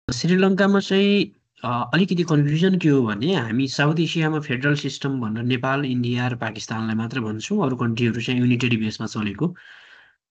श्रीलङ्कामा चाहिँ अलिकति कन्फ्युजन के हो भने हामी साउथ एसियामा फेडरल सिस्टम भनेर नेपाल, इन्डिया र पाकिस्तानलाई मात्र भन्छौँ। अरू कन्ट्रीहरू चाहिँ युनिटरी बेसमा चलेको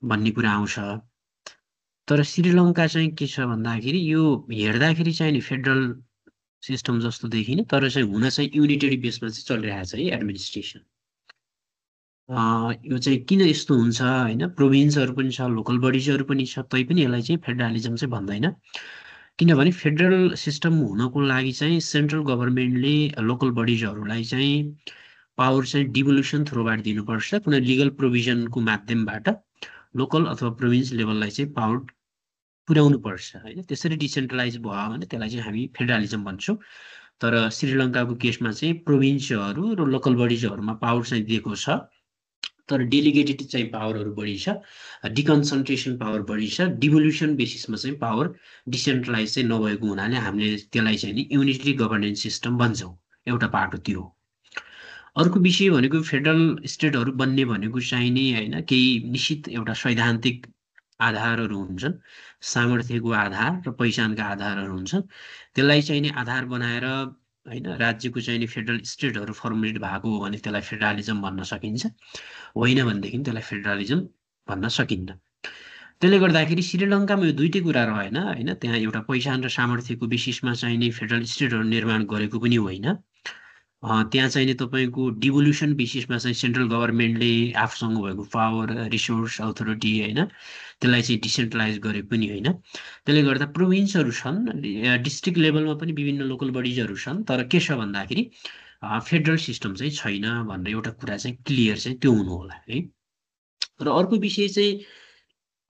भन्ने कुरा आउँछ। तर श्रीलङ्का चाहिँ के छ भन्दाखेरि यो हेर्दाखेरि चाहिँ नि फेडरल सिस्टम जस्तो देखिने, तर चाहिँ हुन चाहिँ युनिटरी बेसमा चाहिँ चलिरहेको छ है एडमिनिस्ट्रेसन। यो चाहिँ किन यस्तो हुन्छ होइन, प्रोभिन्सहरू पनि छ, लोकल बडिजहरू पनि छ, तैपनि यसलाई चाहिँ फेडरलिजम चाहिँ भन्दैन। किनभने फेडरल सिस्टम हुनको लागि चाहिँ सेन्ट्रल गभर्मेन्टले लोकल बडिजहरूलाई चाहिँ पावर चाहिँ डिभोल्युसन थ्रुबाट दिनुपर्छ, कुनै लिगल प्रोभिजनको माध्यमबाट लोकल अथवा प्रोभिन्स लेभललाई चाहिँ पावर पुर्याउनु पर्छ होइन। त्यसरी डिसेन्ट्रलाइज भयो भने त्यसलाई चाहिँ हामी फेडरलिजम भन्छौँ। तर श्रीलङ्काको केसमा चाहिँ प्रोभिन्सहरू र लोकल बडिजहरूमा पावर चाहिँ दिएको छ, तर डेलिगेटेड चाहिँ पावरहरू बढी छ, डिकन्सन्ट्रेसन पावर बढी छ, डिभोल्युसन बेसिसमा चाहिँ पावर डिसेन्ट्रलाइज चाहिँ नभएको हुनाले हामीले त्यसलाई चाहिँ नि युनिटरी गभर्नेन्स सिस्टम भन्छौँ। एउटा पाटो त्यो हो। अर्को विषय भनेको फेडरल स्टेटहरू बन्ने भनेको चाहिँ नि होइन केही निश्चित एउटा सैद्धान्तिक आधारहरू हुन्छन्, सामर्थ्यको आधार र पहिचानका आधारहरू हुन्छन्। त्यसलाई चाहिँ नि आधार बनाएर होइन राज्यको चाहिँ नि फेडरल स्टेटहरू फर्मुलेट भएको हो भने त्यसलाई फेडरलिजम भन्न सकिन्छ, होइन भनेदेखि त्यसलाई फेडरलिजम भन्न सकिन्न। त्यसले गर्दाखेरि श्रीलङ्कामा यो दुइटै कुरा रहेन होइन। त्यहाँ एउटा पहिचान र सामर्थ्यको बेसिसमा चाहिँ नि फेडरल स्टेटहरू निर्माण गरेको पनि होइन। त्यहाँ चाहिँ नि तपाईँको डिभोल्युसन बेसिसमा चाहिँ सेन्ट्रल गभर्मेन्टले आफूसँग भएको पावर, रिसोर्स, अथोरिटी होइन त्यसलाई चाहिँ डिसेन्ट्रलाइज गरेको पनि होइन। त्यसले गर्दा प्रोभिन्सहरू छन्, डिस्ट्रिक्ट लेभलमा पनि विभिन्न लोकल बडिजहरू छन्, तर के छ भन्दाखेरि फेडरल सिस्टम चाहिँ छैन भनेर एउटा कुरा चाहिँ क्लियर चाहिँ त्यो हुनु होला है। र अर्को विषय चाहिँ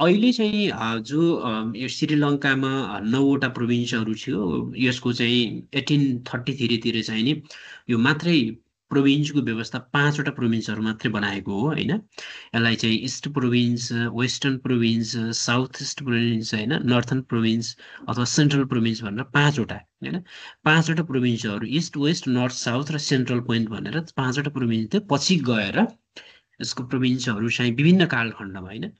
अहिले चाहिँ जो यो श्रीलङ्कामा 9वटा प्रोभिन्सहरू थियो, यसको चाहिँ 1833तिर चाहिँ नि यो मात्रै प्रोभिन्सको व्यवस्था 5वटा प्रोभिन्सहरू मात्रै बनाएको हो होइन। यसलाई चाहिँ east province, western province, south east province होइन, नर्थर्न प्रोभिन्स अथवा सेन्ट्रल प्रोभिन्स भनेर 5वटा होइन, 5वटा प्रोभिन्सहरू इस्ट, वेस्ट, नर्थ, साउथ र सेन्ट्रल पोइन्ट भनेर 5वटा प्रोभिन्स थियो। पछि गएर यसको प्रोभिन्सहरू चाहिँ विभिन्न कालखण्डमा होइन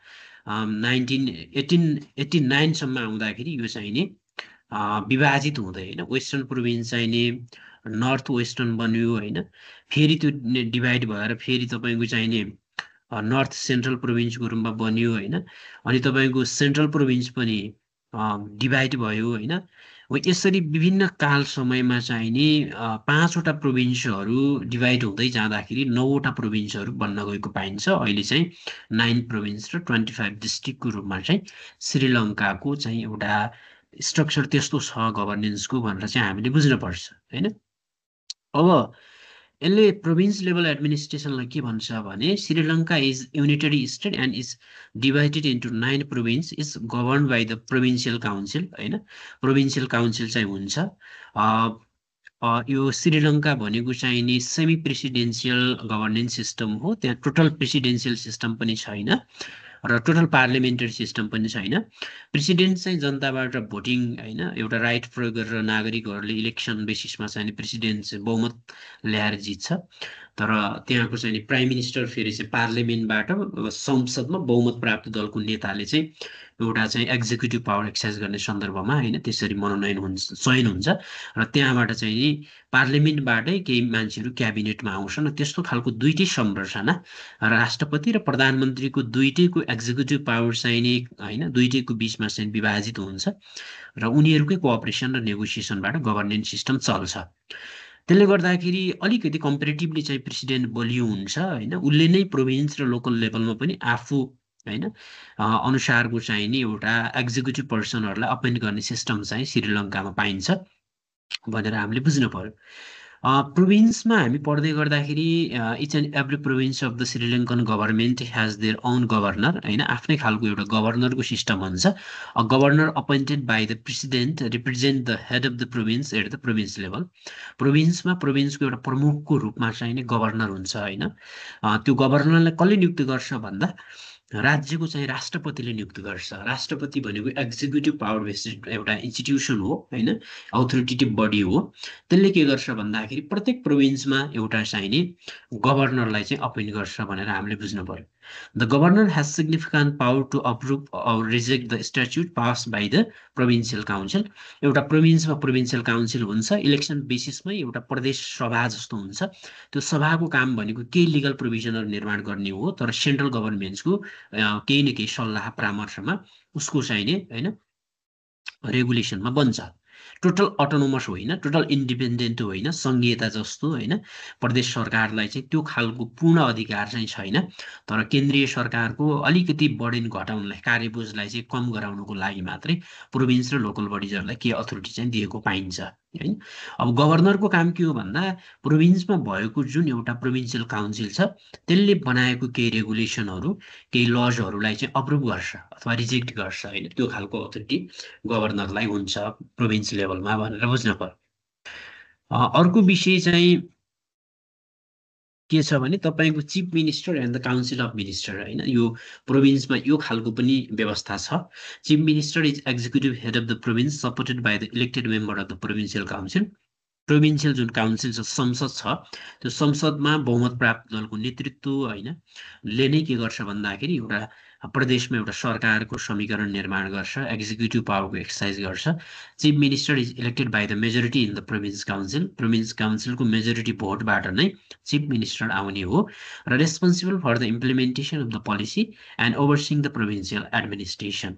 1889सम्म आउँदाखेरि यो चाहिँ नि विभाजित हुँदै होइन, वेस्टर्न प्रोभिन्स चाहिँ नि नर्थ वेस्टर्न बन्यो होइन, फेरि त्यो डिभाइड भएर फेरि तपाईँको चाहिँ नि नर्थ सेन्ट्रल प्रोभिन्सको रूपमा बन्यो होइन। अनि तपाईँको सेन्ट्रल प्रोभिन्स पनि डिभाइड भयो होइन। हो यसरी विभिन्न काल समयमा चाहिँ नि 5वटा प्रोभिन्सहरू डिभाइड हुँदै जाँदाखेरि 9वटा प्रोभिन्सहरू बन्न गएको पाइन्छ। अहिले चाहिँ 9 प्रोभिन्स र 25 डिस्ट्रिक्टको रूपमा चाहिँ श्रीलङ्काको चाहिँ एउटा स्ट्रक्चर त्यस्तो छ गभर्नेन्सको भनेर चाहिँ हामीले बुझ्नुपर्छ होइन। अब यसले प्रोभिन्स लेभल एडमिनिस्ट्रेसनलाई के भन्छ भने Sri Lanka is unitary estate and is divided into 9 province, is govern by the provincial council होइन। प्रोभिन्सियल काउन्सिल चाहिँ हुन्छ। यो श्रीलङ्का भनेको चाहिँ नि सेमी प्रेसिडेन्सियल गभर्नेन्स सिस्टम हो। त्यहाँ टोटल प्रेसिडेन्सियल सिस्टम पनि छैन र टोटल पार्लिमेन्टरी सिस्टम पनि छैन। प्रेसिडेन्ट चाहिँ जनताबाट भोटिङ होइन एउटा राइट प्रयोग गरेर नागरिकहरूले इलेक्सन बेसिसमा चाहिँ प्रेसिडेन्ट चाहिँ बहुमत ल्याएर जित्छ। तर त्यहाँको चाहिँ प्राइम मिनिस्टर फेरि चाहिँ पार्लिमेन्टबाट संसदमा बहुमत प्राप्त दलको नेताले चाहिँ एउटा चाहिँ एक्जिक्युटिभ पावर एक्सर्साइज गर्ने सन्दर्भमा होइन त्यसरी मनोनयन हुन्छ, चयन हुन्छ र त्यहाँबाट चाहिँ नि पार्लिमेन्टबाटै केही मान्छेहरू क्याबिनेटमा आउँछन्। त्यस्तो खालको दुइटै संरचना, राष्ट्रपति र प्रधानमन्त्रीको दुइटैको एक्जिक्युटिभ पावर चाहिँ नि होइन दुइटैको बिचमा चाहिँ विभाजित हुन्छ र उनीहरूकै कोअपरेसन र नेगोसिएसनबाट गभर्नेन्स सिस्टम चल्छ। त्यसले गर्दाखेरि अलिकति कम्पेरिटिभली चाहिँ प्रेसिडेन्ट बलियो हुन्छ होइन। उसले नै प्रोभिन्स र लोकल लेभलमा पनि आफू होइन अनुसारको चाहिँ नि एउटा एक्जिक्युटिभ पर्सनहरूलाई अपोइन्ट गर्ने सिस्टम चाहिँ श्रीलङ्कामा पाइन्छ भनेर हामीले बुझ्नु पर्यो। प्रोभिन्समा हामी पढ्दै गर्दाखेरि each and every province of the Sri Lankan government has their own governor होइन, आफ्नै खालको एउटा गभर्नरको सिस्टम हुन्छ। Governor appointed by the president represent the head of the province at the province level. प्रोभिन्समा प्रोभिन्सको एउटा प्रमुखको रूपमा चाहिँ नि गभर्नर हुन्छ होइन। त्यो गभर्नरलाई कसले नियुक्त गर्छ भन्दा राज्यको चाहिँ राष्ट्रपतिले नियुक्त गर्छ। राष्ट्रपति भनेको एक्जिक्युटिभ पावर बेस्ड एउटा इन्स्टिट्युसन हो होइन, अथोरिटेटिभ बडी हो। त्यसले के गर्छ भन्दाखेरि प्रत्येक प्रोभिन्समा एउटा चाहिँ नि गभर्नरलाई चाहिँ अपोइन्ट गर्छ भनेर हामीले बुझ्नु पर्यो। The governor has significant power to approve or reject the statute passed by the provincial council. एउटा प्रोभिन्समा प्रोभिन्सियल काउन्सिल हुन्छ, इलेक्सन बेसिसमै एउटा प्रदेश सभा जस्तो हुन्छ। त्यो सभाको काम भनेको केही लिगल प्रोभिजनहरू निर्माण गर्ने हो, तर सेन्ट्रल गभर्मेन्ट्सको केही न केही सल्लाह परामर्शमा उसको चाहिने होइन रेगुलेसनमा बन्छ। टोटल अटोनोमस होइन, टोटल इन्डिपेन्डेन्ट होइन, सङ्घीयता जस्तो होइन। प्रदेश सरकारलाई चाहिँ त्यो खालको पूर्ण अधिकार चाहिँ छैन, तर केन्द्रीय सरकारको अलिकति बर्डन घटाउनलाई, कार्यबोझलाई चाहिँ कम गराउनुको लागि मात्रै प्रोभिन्स र लोकल बडिजहरूलाई के अथोरिटी चाहिँ दिएको पाइन्छ होइन। अब गभर्नरको काम के हो भन्दा प्रोभिन्समा भएको जुन एउटा प्रोभिन्सियल काउन्सिल छ त्यसले बनाएको केही रेगुलेसनहरू, केही लजहरूलाई चाहिँ अप्रुभ गर्छ अथवा रिजेक्ट गर्छ होइन। त्यो खालको अथोरिटी गभर्नरलाई हुन्छ प्रोभिन्स लेभलमा भनेर बुझ्नु पर्यो। अर्को विषय चाहिँ के छ भने तपाईँको chief minister and the council of minister होइन। यो प्रोभिन्समा यो खालको पनि व्यवस्था छ। Chief minister is executive head of the province supported by the elected member of the provincial council. Provincial जुन काउन्सिल छ, संसद छ, त्यो संसदमा बहुमत प्राप्त दलको नेतृत्व होइन ले नै के गर्छ भन्दाखेरि एउटा प्रदेशमा एउटा सरकारको समीकरण निर्माण गर्छ, एक्जिक्युटिभ पावरको एक्सर्साइज गर्छ। Chief minister is elected by the majority in the province council. Province काउन्सिलको मेजोरिटी भोटबाट नै चिफ मिनिस्टर आउने हो र responsible for the implementation of the policy and overseeing the provincial administration.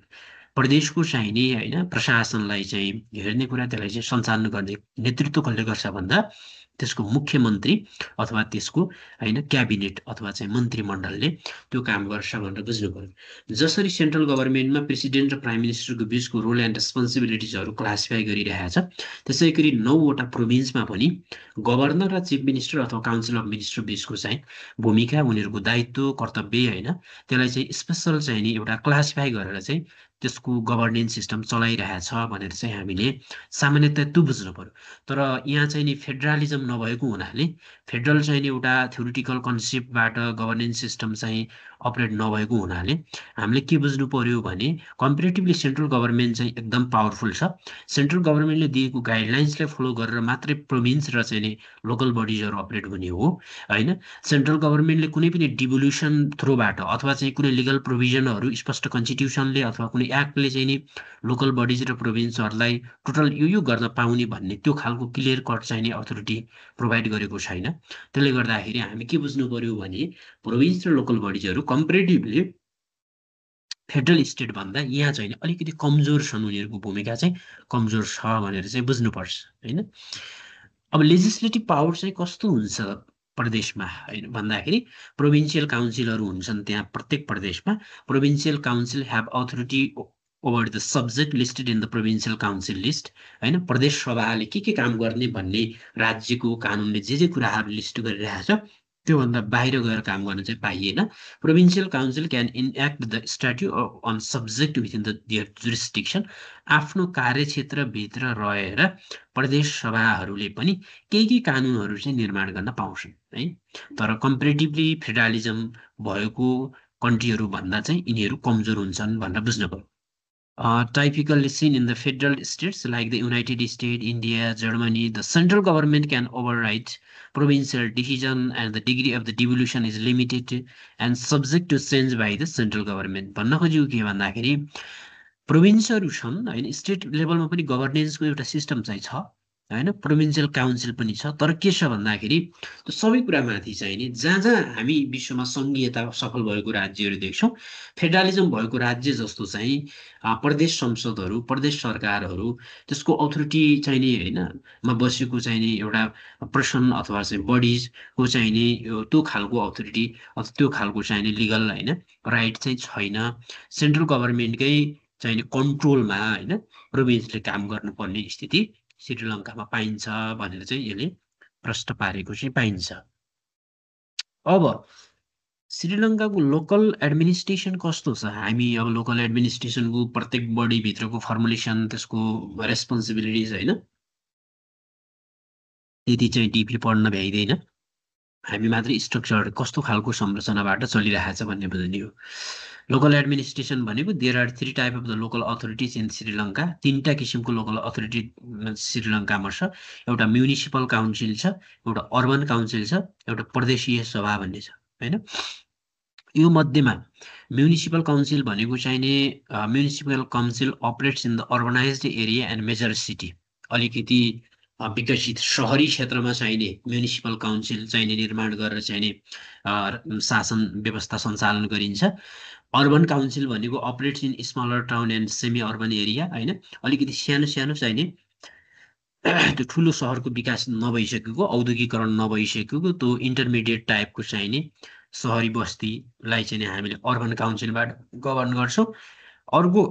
प्रदेशको चाहिने होइन प्रशासनलाई चाहिँ हेर्ने कुरा, त्यसलाई चाहिँ सञ्चालन गर्ने नेतृत्व कसले गर्छ भन्दा त्यसको मुख्यमन्त्री अथवा त्यसको होइन क्याबिनेट अथवा चाहिँ मन्त्रीमण्डलले त्यो काम गर्छ भनेर बुझ्नु पर्यो। जसरी सेन्ट्रल गभर्मेन्टमा प्रेसिडेन्ट र प्राइम मिनिस्टरको बिचको रोल एन्ड रेस्पोन्सिबिलिटिजहरू क्लासिफाई गरिरहेछ, त्यसै गरी 9वटा प्रोभिन्समा पनि गभर्नर र चिफ मिनिस्टर अथवा काउन्सिल अफ मिनिस्टर बिचको चाहिँ भूमिका, उनीहरूको दायित्व, कर्तव्य होइन त्यसलाई चाहिँ स्पेसल चाहिँ नि एउटा क्लासिफाई गरेर चाहिँ त्यसको गभर्नेन्स सिस्टम चलाइरहेछ भनेर चाहिँ हामीले सामान्यतया त्यो बुझ्नु पर्यो। तर यहाँ चाहिँ नि फेडरलिजम नभएको हुनाले, फेडरल चाहिँ नि एउटा थ्योरिटिकल कन्सेप्टबाट गभर्नेन्स सिस्टम चाहिँ अपरेट नभएको हुनाले हामीले के बुझ्नु पर्यो भने कम्पेरिटिभली सेन्ट्रल गभर्मेन्ट चाहिँ एकदम पावरफुल छ। सेन्ट्रल गभर्मेन्टले दिएको गाइडलाइन्सलाई फलो गरेर मात्रै प्रोभिन्स र चाहिँ नि लोकल बडिजहरू अपरेट हुने हो होइन। सेन्ट्रल गभर्मेन्टले कुनै पनि डिभोल्युसन थ्रुबाट अथवा चाहिँ कुनै लिगल प्रोभिजनहरू स्पष्ट कन्स्टिट्युसनले अथवा कुनै एक्टले चाहिँ नि लोकल बडिज र प्रोभिन्सहरूलाई टोटल यो गर्न पाउने भन्ने त्यो खालको क्लियर कट चाहिने अथोरिटी प्रोभाइड गरेको छैन। त्यसले गर्दाखेरि हामी के बुझ्नु पर्यो भने प्रोभिन्स र लोकल बडिजहरू कम्पेरिटिभली फेडरल स्टेट भन्दा यहाँ चाहिँ अलिकति कमजोर छन्, उनीहरूको भूमिका चाहिँ कमजोर छ भनेर चाहिँ बुझ्नुपर्छ होइन। अब लेजिस्लेटिभ पावर चाहिँ कस्तो हुन्छ प्रदेशमा होइन भन्दाखेरि प्रोभिन्सियल काउन्सिलहरू हुन्छन् त्यहाँ प्रत्येक प्रदेशमा। Provincial council have authority over the subject listed in the provincial council list होइन। प्रदेश सभाले के काम गर्ने भन्ने राज्यको कानुनले जे कुराहरू लिस्ट गरिरहेछ त्योभन्दा बाहिर गएर काम गर्न चाहिँ पाइएन। Provincial council can enact the statute on subject within the their jurisdiction. आफ्नो कार्यक्षेत्रभित्र रहेर प्रदेश सभाहरूले पनि केही कानुनहरू चाहिँ निर्माण गर्न पाउँछन् है। तर कम्पेरिटिभली फेडरलिजम भएको कन्ट्रीहरू भन्दा चाहिँ यिनीहरू कमजोर हुन्छन् भनेर बुझ्नु पर्यो। Typically seen in the federal states like the United States, India, Germany, the central government can override provincial decision and the degree of the devolution is limited and subject to change by the central government. भन्न खोजेको के भन्दाखेरि प्रोभिन्सहरू छन् होइन, state लेभलमा पनि गभर्नेन्सको एउटा system चाहिँ छ होइन, प्रोभिन्सियल काउन्सिल पनि छ। तर के छ भन्दाखेरि त्यो सबै कुरामाथि चाहिँ नि जहाँ जहाँ हामी विश्वमा सङ्घीयता सफल भएको राज्यहरू देख्छौँ, फेडरलिजम भएको राज्य जस्तो चाहिँ प्रदेश संसदहरू, प्रदेश सरकारहरू, त्यसको अथोरिटी चाहिँ नि होइन मा बसेको चाहिँ नि एउटा पर्सन अथवा चाहिँ बडिजको चाहिँ नि त्यो खालको अथोरिटी अथवा त्यो खालको चाहिँ नि लिगल होइन राइट चाहिँ छैन। सेन्ट्रल गभर्मेन्टकै चाहिँ कन्ट्रोलमा होइन प्रोभिन्सले काम गर्नुपर्ने स्थिति श्रीलङ्कामा पाइन्छ भनेर चाहिँ यसले प्रश्न पारेको चाहिँ पाइन्छ। अब श्रीलङ्काको लोकल एडमिनिस्ट्रेसन कस्तो छ, हामी अब लोकल एडमिनिस्ट्रेसनको प्रत्येक बडीभित्रको फर्मुलेसन, त्यसको रेस्पोन्सिबिलिटिज होइन त्यति चाहिँ डिपली पढ्न भ्याइँदैन, हामी मात्रै स्ट्रक्चर कस्तो खालको संरचनाबाट चलिरहेछ भन्ने बुझ्ने हो। लोकल एडमिनिस्ट्रेसन भनेको there are 3 type of the local authorities in Sri Lanka. 3टा किसिमको लोकल अथोरिटी श्रीलङ्कामा छ। एउटा म्युनिसिपल काउन्सिल छ, एउटा अर्बन काउन्सिल छ, एउटा प्रदेशीय सभा भन्ने छ होइन। यो मध्येमा म्युनिसिपल काउन्सिल भनेको चाहिने municipal council operates in the organised area and major city. अलिकति विकसित सहरी क्षेत्रमा चाहिने म्युनिसिपल काउन्सिल चाहिने निर्माण गरेर चाहिने शासन व्यवस्था सञ्चालन गरिन्छ। अर्बन काउन्सिल भनेको operates in smaller town and semi urban area होइन, अलिकति सानो सानो चाहिने त्यो ठुलो सहरको विकास नभइसकेको, औद्योगिकरण नभइसकेको त्यो इन्टरमिडिएट टाइपको चाहिने सहरी बस्तीलाई चाहिँ हामीले अर्बन काउन्सिलबाट गभर्न गर्छौँ। अर्को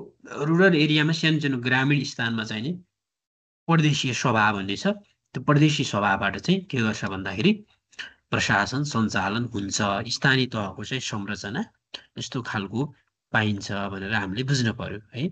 रुरल एरियामा सानो सानो ग्रामीण स्थानमा चाहिने प्रदेशीय सभा भन्ने छ। त्यो प्रदेशीय सभाबाट चाहिँ के गर्छ भन्दाखेरि प्रशासन सञ्चालन हुन्छ, स्थानीय तहको चाहिँ संरचना यस्तो खालको पाइन्छ भनेर हामीले बुझ्नु पर्यो है।